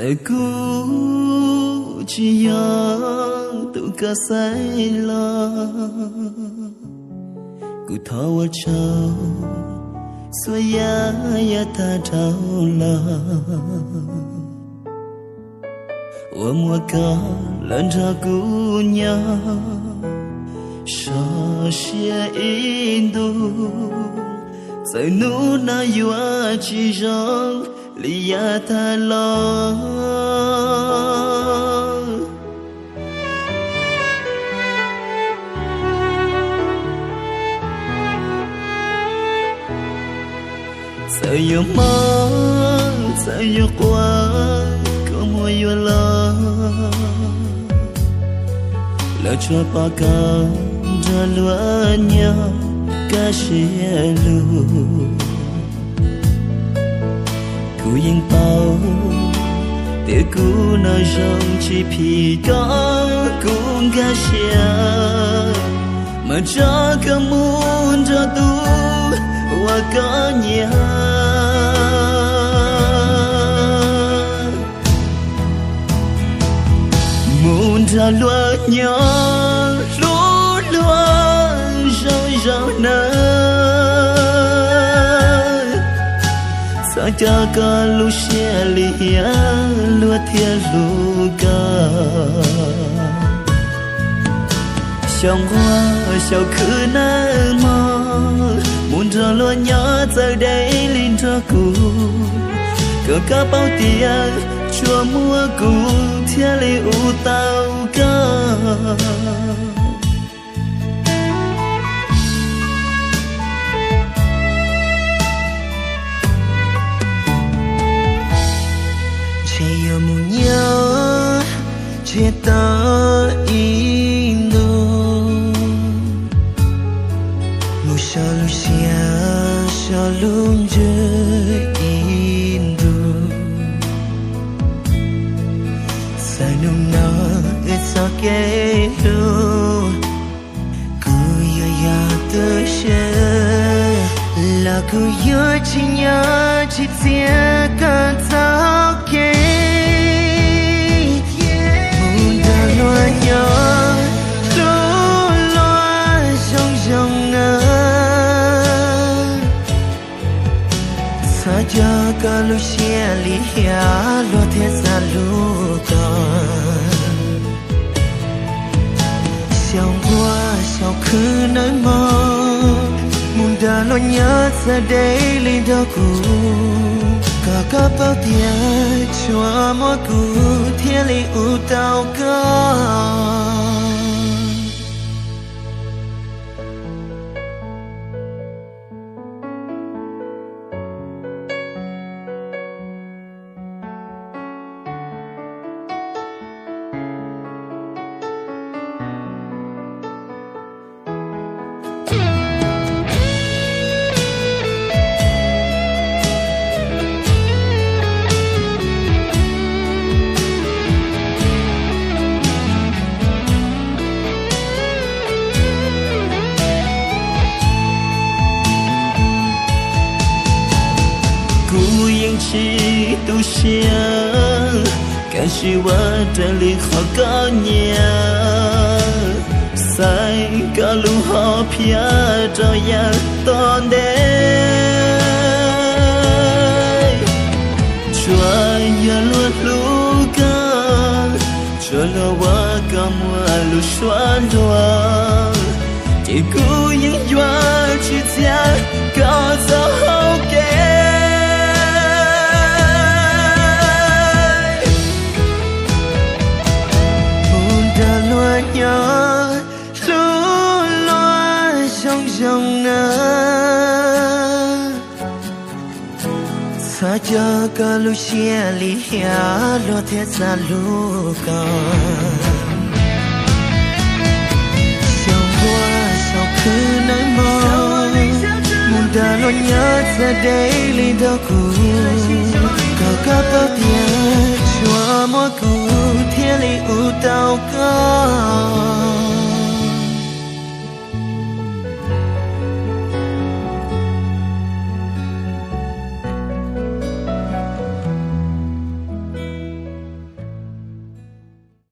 Txawm kuv tsis yog tus koj xaiv los, kuv thov ua tsaug txhua yam yav tag dhau los, uas muaj koj los nrog kuv nyob sov siab ib ntus. Txawm hnub no yuav tsis zoo li yav tag los, txawm yuav mob txawm yuav quaj, kua muag yuav los, los tsuas pom koj nrog luag nyob kaj siab lug. Kuv yeej paub tias kuv no zoo tsis phim koj, kuv nkag siab mas tso koj mus nrog tus uas koj nyiam, mus nrog luag nyob hlub luag zoo zoo nawb. Txhob coj koj lub siab lim hiam, luag thiaj hlub koj. Xyaum nquag xyaum khwv nawb mog, mus nrog luag nyob txawj deb li nrog kuv, kom koj paub tias tsuas muaj kuv thiaj li ua tau koj. Ntshe yuav mus nyob ntsiag to ib ntus, mus so lub siab so lub ntsws ib ntus. Txawm hnub no wb txoj kev hlub kuv yuav yog tu siab, los kuv yuav tsis nyob tsis txiav koj txoj kev. Mus nrog luag nyob hlub luag zoo zoo nawb. Txhob coj koj lub siab lim hiam, luag thiaj xav hlub koj. Xyaum nquag xyaum khwv nawb mog, mus nrog luag nyob txawj deb li nrog kuv, kom koj paub tias tsuas muaj kuv thiaj li ua tau koj. Kuv yeej tsis tu siab, kav tsij ua raws li qhov koj nyiam. Xaiv koj lub hom phiaj rau yav tom ntej. Tsuas yog luag hlub koj, tsuas luag ua koj muaj lus suav luag, ces kuv yeej yuav tsis txiav koj txoj hau kev. Mus nrog luag nyob hlub luag zoo zoo nawb. Txhob coj koj lub siab lim hiam, luag thiaj xav hlub koj. Xyaum nquag xyaum khwv nawb mog, mus nrog luag nyob txawj deb li nrog kuv, kom koj paub tias tsuas muaj kuv thiaj li ua tau koj.